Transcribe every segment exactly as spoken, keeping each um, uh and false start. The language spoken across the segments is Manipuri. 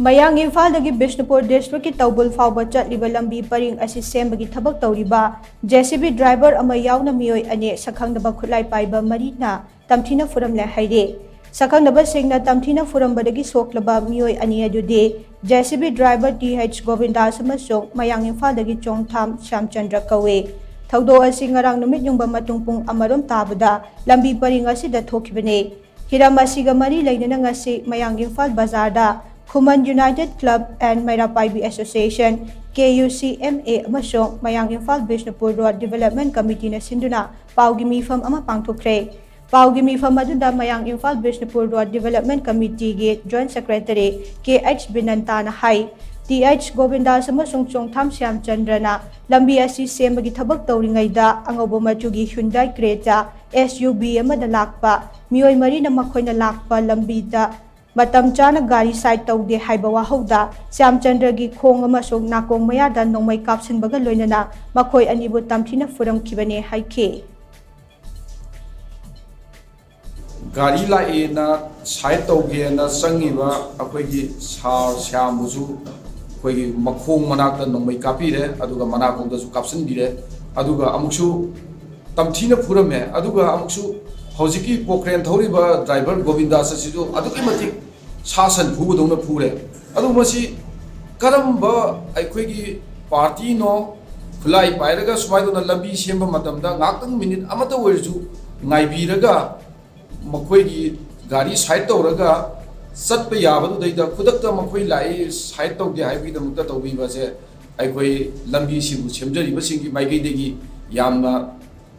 ꯃꯌꯥꯡ ꯏꯝꯐꯥꯜꯗꯒꯤ ꯕꯤꯁꯅꯨꯄꯨꯔ ꯗꯤꯁꯇ꯭ꯔꯤꯛꯀꯤ ꯇꯧꯕꯨꯜ ꯐꯥꯎꯕ ꯆꯠꯂꯤꯕ ꯂꯝꯕꯤ ꯄꯔꯤꯡ ꯑꯁꯤ ꯁꯦꯝꯕꯒꯤ ꯊꯕꯛ ꯇꯧꯔꯤꯕ ꯖꯦ ꯁꯤ ꯕꯤ ꯗ꯭ꯔꯥꯏꯚꯔ ꯑꯃ ꯌꯥꯎꯅ ꯃꯤꯑꯣꯏ ꯑꯅꯤ ꯁꯛꯈꯪꯗꯕ ꯈꯨꯠꯂꯥꯏ ꯄꯥꯏꯕ ꯃꯔꯤꯅ ꯇꯝꯊꯤꯅ ꯐꯨꯔꯝꯂꯦ ꯍꯥꯏꯔꯤ꯫ ꯁꯛꯈꯪꯗꯕꯁꯤꯡꯅ ꯇꯝꯊꯤꯅ ꯐꯨꯔꯝꯕꯗꯒꯤ ꯁꯣꯛꯂꯕ ꯃꯤꯑꯣꯏ ꯑꯅꯤ ꯑꯗꯨꯗꯤ J C B driver T H Gobindas ꯑꯃꯁꯨꯡ ꯃꯌꯥꯡ ꯏꯝꯐꯥꯜꯗꯒꯤ ꯆꯣꯡꯊꯥꯝ ꯁ꯭ꯌꯥꯝꯆꯟꯗ꯭ꯔ ꯀꯧꯏ꯫ ꯊꯧꯗꯣꯛ ꯑꯁꯤ ꯉꯔꯥꯡ ꯅꯨꯃꯤꯠ ꯌꯨꯡꯕ ꯃꯇꯨꯡ ꯄꯨꯡ ꯑꯃꯔꯣꯝ ꯇꯥꯕꯗ ꯂꯝꯕꯤ ꯄꯔꯤꯡ ꯑꯁꯤꯗ ꯊꯣꯛꯈꯤꯕꯅꯤ꯫ ꯍꯤꯔꯝ ꯑꯁꯤꯒ ꯃꯔꯤ ꯂꯩꯅꯅ ꯉꯁꯤ ꯃꯌꯥꯡ ꯏꯝꯐꯥꯜ ꯕꯖꯥꯔꯗ Khuman united club and Meira Paibi association, K U C M A, ꯑꯃꯁꯨꯡ ꯃꯌꯥꯡ ꯏꯝꯐꯥꯜ ꯕꯤꯁꯅꯨꯄꯨꯔ ꯔꯣꯗ ꯗꯤꯕꯦꯂꯞꯃꯦꯟ ꯀꯃꯤꯇꯤꯅ ꯁꯤꯟꯗꯨꯅ ꯄꯥꯎꯒꯤ ꯃꯤꯐꯝ ꯑꯃ ꯄꯥꯡꯊꯣꯛꯈ꯭ꯔꯦ꯫ ꯄꯥꯎꯒꯤ ꯃꯤꯐꯝ ꯑꯗꯨꯗ ꯃꯌꯥꯡ ꯏꯝꯐꯥꯜ ꯕꯤꯁꯅꯨꯄꯨꯔ ꯔꯣꯗ ꯗꯤꯕꯦꯂꯞꯃꯦꯟ ꯀꯃꯤꯇꯤꯒꯤ ꯖꯣꯏꯟꯠ ꯁꯦꯀ꯭ꯔꯦꯇꯔꯤ ꯀꯦ ꯑꯩꯆ ꯕꯤꯅꯟꯇꯥꯅ ꯍꯥꯏ, ꯇꯤ ꯑꯩꯆ ꯒꯣꯕꯤꯟꯗꯥꯁ ꯑꯃꯁꯨꯡ ꯆꯣꯡꯊꯥꯝ ꯁ꯭ꯌꯥꯝꯆꯟꯗ꯭ꯔꯅ ꯂꯝꯕꯤ ꯑꯁꯤ ꯁꯦꯝꯕꯒꯤ ꯊꯕꯛ ꯇꯧꯔꯤꯉꯩꯗ ꯑꯉꯧꯕ ꯃꯆꯨꯒꯤ Hyundai Creta S U V ꯑꯃꯗ ꯂꯥꯛꯄ ꯃꯤꯑꯣꯏ ꯃꯔꯤꯅ ꯃꯈꯣꯏꯅ ꯂꯥꯛꯄ ꯂꯝꯕꯤꯗ ꯃꯇꯝ ꯆꯥꯅ ꯒꯥꯔꯤ ꯁꯥꯏꯗ ꯇꯧꯗꯦ ꯍꯥꯏꯕ ꯋꯥꯍꯧꯗ ꯁ꯭ꯌꯥꯝꯆꯟꯗ꯭ꯔꯒꯤ ꯈꯣꯡ ꯑꯃꯁꯨꯡ ꯅꯥꯀꯣꯡ ꯃꯌꯥꯗ ꯅꯣꯡꯃꯩ ꯀꯥꯞꯁꯤꯟꯕꯒ ꯂꯣꯏꯅꯅ ꯃꯈꯣꯏ ꯑꯅꯤꯕꯨ ꯇꯝꯊꯤꯅ ꯐꯨꯔꯝꯈꯤꯕꯅꯦ ꯍꯥꯏꯈꯤ꯫ ꯒꯥꯔꯤ ꯂꯥꯛꯑꯦꯅ ꯁꯥꯏꯗ ꯇꯧꯒꯦꯅ ꯆꯪꯉꯤꯕ ꯑꯩꯈꯣꯏꯒꯤ ꯁꯥꯔ ꯁ꯭ꯌꯥꯝꯕꯨꯁꯨ ꯑꯩꯈꯣꯏꯒꯤ ꯃꯈꯣꯡ ꯃꯅꯥꯛꯇ ꯅꯣꯡꯃꯩ ꯀꯥꯞꯄꯤꯔꯦ, ꯑꯗꯨꯒ ꯃꯅꯥꯀꯣꯡꯗꯁꯨ ꯀꯥꯞꯁꯤꯟꯕꯤꯔꯦ, ꯑꯗꯨꯒ ꯑꯃꯨꯛꯁꯨ ꯇꯝꯊꯤꯅ ꯐꯨꯔꯝꯃꯦ꯫ ꯑꯗꯨꯒ ꯑꯃꯨꯛꯁꯨ ꯍꯧꯖꯤꯛꯀꯤ ꯄꯣꯀ꯭ꯔꯦꯟ ꯊꯧꯔꯤꯕ ꯗ꯭ꯔꯥꯏꯚꯔ ꯒꯣꯕꯤꯟꯗꯥꯁ ꯑꯁꯤꯁꯨ ꯑꯗꯨꯛꯀꯤ ꯃꯇꯤꯛ ꯁꯥ ꯁꯟ ꯐꯨꯕꯗꯧꯅ ꯐꯨꯔꯦ꯫ ꯑꯗꯨ ꯃꯁꯤ ꯀꯔꯝꯕ ꯑꯩꯈꯣꯏꯒꯤ ꯄꯥꯔꯇꯤꯅꯣ ꯈꯨꯠꯂꯥꯏ ꯄꯥꯏꯔꯒ ꯁꯨꯃꯥꯏꯅ ꯇꯧꯅ ꯂꯝꯕꯤ ꯁꯦꯝꯕ ꯃꯇꯝꯗ ꯉꯥꯏꯍꯥꯛꯇꯪ ꯃꯤꯅꯤꯠ ꯑꯃꯇ ꯑꯣꯏꯔꯁꯨ ꯉꯥꯏꯕꯤꯔꯒ ꯃꯈꯣꯏꯒꯤ ꯒꯥꯔꯤ ꯁꯥꯏꯗ ꯇꯧꯔꯒ ꯆꯠꯄ ꯌꯥꯕꯗꯨꯗꯩꯗ ꯈꯨꯗꯛꯇ ꯃꯈꯣꯏ ꯂꯥꯛꯏ ꯁꯥꯏꯗ ꯇꯧꯗꯦ ꯍꯥꯏꯕꯒꯤꯗꯃꯛꯇ ꯇꯧꯕꯤꯕꯁꯦ ꯑꯩꯈꯣꯏ ꯂꯝꯕꯤꯁꯤꯕꯨ ꯁꯦꯝꯖꯔꯤꯕꯁꯤꯡꯒꯤ ꯃꯥꯏꯀꯩꯗꯒꯤ ꯌꯥꯝꯅ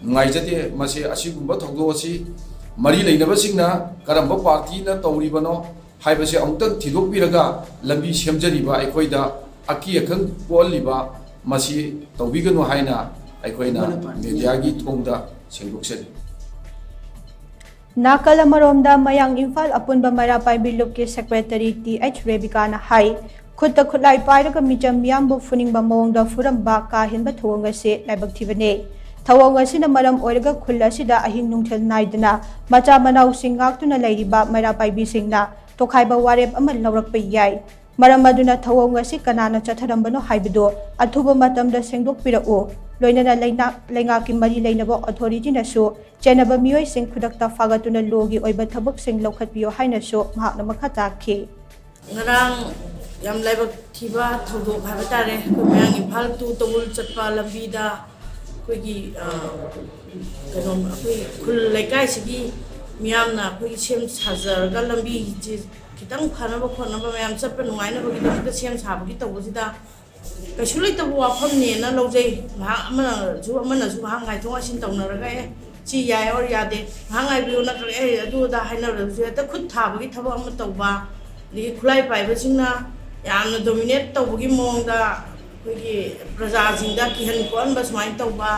ꯅꯨꯡꯉꯥꯏꯖꯗꯦ꯫ ꯃꯁꯤ ꯑꯁꯤꯒꯨꯝꯕ ꯊꯧꯗꯣꯛ ꯑꯁꯤ ꯃꯔꯤ ꯂꯩꯅꯕꯁꯤꯡꯅ ꯀꯔꯝꯕ ꯄꯥꯔꯇꯤꯅ ꯇꯧꯔꯤꯕꯅꯣ ꯍꯥꯏꯕꯁꯤ ꯑꯃꯨꯛꯇꯪ ꯊꯤꯗꯣꯛꯄꯤꯔꯒ ꯂꯝꯕꯤ ꯁꯦꯝꯖꯔꯤꯕ ꯑꯩꯈꯣꯏꯗ ꯑꯀꯤ ꯑꯈꯪ ꯄꯣꯛꯍꯜꯂꯤꯕ ꯃꯁꯤ ꯇꯧꯕꯤꯒꯅꯨ ꯍꯥꯏꯅ ꯑꯩꯈꯣꯏꯅ ꯃꯦꯗꯤꯌꯥꯒꯤ ꯊꯣꯡꯗ ꯁꯦꯡꯗꯣꯛꯆꯔꯤ꯫ ꯅꯥꯀꯜ ꯑꯃꯔꯣꯝꯗ ꯃꯌꯥꯡ ꯏꯝꯐꯥꯜ ꯑꯄꯨꯟꯕ ꯃꯩꯔꯥ ꯄꯥꯏꯕꯤ ꯂꯨꯞꯀꯤ ꯁꯦꯀ꯭ꯔꯦꯇꯔꯤ ꯇꯤ ꯑꯩꯆ ꯔꯦꯕꯤꯀꯥꯅ ꯍꯥꯏ, ꯈꯨꯠꯇ ꯈꯨꯠꯂꯥꯏ ꯄꯥꯏꯔꯒ ꯃꯤꯆꯝ ꯃꯤꯌꯥꯝꯕꯨ ꯐꯨꯅꯤꯡꯕ ꯃꯑꯣꯡꯗ ꯐꯨꯔꯝꯕ ꯀꯥ ꯍꯦꯟꯕ ꯊꯧꯑꯣꯡ ꯑꯁꯤ ꯂꯥꯏꯕꯛ ꯊꯤꯕꯅꯤ꯫ ꯊꯧꯑꯣꯡ ꯑꯁꯤꯅ ꯃꯔꯝ ꯑꯣꯏꯔꯒ ꯈꯨꯜ ꯑꯁꯤꯗ ꯑꯍꯤꯡ ꯅꯨꯡꯊꯤꯜ ꯅꯥꯏꯗꯅ ꯃꯆꯥ ꯃꯅꯥꯎꯁꯤꯡ ꯉꯥꯛꯇꯨꯅ ꯂꯩꯔꯤꯕ ꯃꯩꯔꯥ ꯄꯥꯏꯕꯤꯁꯤꯡꯅ ꯇꯣꯈꯥꯏꯕ ꯋꯥꯔꯦꯞ ꯑꯃ ꯂꯧꯔꯛꯄ ꯌꯥꯏ꯫ ꯃꯔꯝ ꯑꯗꯨꯅ ꯊꯧꯑꯣꯡ ꯑꯁꯤ ꯀꯅꯥꯅ ꯆꯠꯊꯔꯝꯕꯅꯣ ꯍꯥꯏꯕꯗꯨ ꯑꯊꯨꯕ ꯃꯇꯝꯗ ꯁꯦꯡꯗꯣꯛꯄꯤꯔꯛꯎ꯫ ꯂꯣꯏꯅꯅ ꯂꯩꯉꯥꯛ-, ꯂꯩꯉꯥꯛꯀꯤ ꯃꯔꯤ ꯂꯩꯅꯕ ꯑꯣꯊꯣꯔꯤꯇꯤꯅꯁꯨ ꯆꯦꯟꯅꯕ ꯃꯤꯑꯣꯏꯁꯤꯡ ꯈꯨꯗꯛꯇ ꯐꯥꯒꯠꯇꯨꯅ ꯂꯣꯒꯤ ꯑꯣꯏꯕ ꯊꯕꯛꯁꯤꯡ ꯂꯧꯈꯠꯄꯤꯌꯨ ꯍꯥꯏꯅꯁꯨ ꯃꯍꯥꯛꯅ ꯃꯈꯥ ꯇꯥꯈꯤ꯫ ꯉꯔꯥꯡ ꯌꯥꯝ ꯂꯥꯏꯕꯛ ꯊꯤꯕ ꯊꯧꯗꯣꯛ ꯍꯥꯏꯕ ꯇꯥꯔꯦ꯫ ꯑꯩꯈꯣꯏ ꯃꯌꯥꯡ ꯏꯝꯐꯥꯜ to ꯇꯧꯕꯨꯜ ꯆꯠꯄ ꯂꯝꯕꯤꯗ ꯑꯩꯈꯣꯏꯒꯤ, ꯑ, ꯀꯩꯅꯣ, ꯑꯩꯈꯣꯏ ꯈꯨꯜ ꯂꯩꯀꯥꯏꯁꯤꯒꯤ ꯃꯤꯌꯥꯝꯅ ꯑꯩꯈꯣꯏꯒꯤ ꯁꯦꯝ ꯁꯥꯖꯔꯒ ꯂꯝꯕꯤꯁꯦ ꯈꯤꯇꯪ ꯐꯅꯕ ꯈꯣꯠꯅꯕ ꯃꯌꯥꯝ ꯆꯠꯄ ꯅꯨꯡꯉꯥꯏꯅꯕꯒꯤꯗꯃꯛꯇ ꯁꯦꯝ ꯁꯥꯕꯒꯤ ꯇꯧꯕꯁꯤꯗ ꯀꯩꯁꯨ ꯂꯩꯇꯕ ꯋꯥꯐꯝꯅꯦꯅ ꯂꯧꯖꯩ꯫ ꯉꯥꯏꯍꯥꯛ ꯑꯃꯅꯁꯨ ꯑꯃꯅꯁꯨ ꯉꯥꯏꯍꯥꯛ ꯉꯥꯏꯊꯣꯛ ꯉꯥꯏꯁꯤꯟ ꯇꯧꯅꯔꯒ, "ꯑꯦ, ꯁꯤ ꯌꯥꯏ ꯑꯣꯔ ꯌꯥꯗꯦ, ꯉꯥꯏꯍꯥꯛ ꯉꯥꯏꯕꯤꯌꯨ" ꯅꯠꯇ꯭ꯔꯒ "ꯑꯦ, ꯑꯗꯨ ꯑꯗꯥ" ꯍꯥꯏꯅꯔꯁꯨ ꯍꯦꯛꯇ ꯈꯨꯠ ꯊꯥꯕꯒꯤ ꯊꯕꯛ ꯑꯃ ꯇꯧꯕ, ꯑꯗꯒꯤ ꯈꯨꯠꯂꯥꯏ ꯄꯥꯏꯕꯁꯤꯡꯅ ꯌꯥꯝꯅ dominate ꯇꯧꯕꯒꯤ ꯃꯑꯣꯡꯗ ꯑꯩꯈꯣꯏꯒꯤ ꯄ꯭ꯔꯖꯥꯁꯤꯡꯗ ꯀꯤꯍꯟ ꯈꯣꯠꯍꯟꯕ ꯁꯨꯃꯥꯏꯅ ꯇꯧꯕ,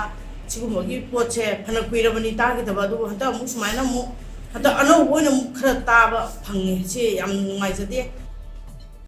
ꯁꯤꯒꯨꯝꯕꯒꯤ ꯄꯣꯠꯁꯦ ꯐꯅ ꯀꯨꯏꯔꯕꯅꯤ ꯇꯥꯈꯤꯗꯕ꯫ ꯑꯗꯨꯕꯨ ꯍꯟꯗꯛ ꯑꯃꯨꯛ ꯁꯨꯃꯥꯏꯅ ꯑꯃꯨꯛ, ꯍꯟꯗꯛ ꯑꯅꯧꯕ ꯑꯣꯏꯅ ꯑꯃꯨꯛ ꯈꯔ ꯇꯥꯕ ꯐꯪꯉꯦ꯫ ꯁꯤ ꯌꯥꯝ ꯅꯨꯡꯉꯥꯏꯖꯗꯦ꯫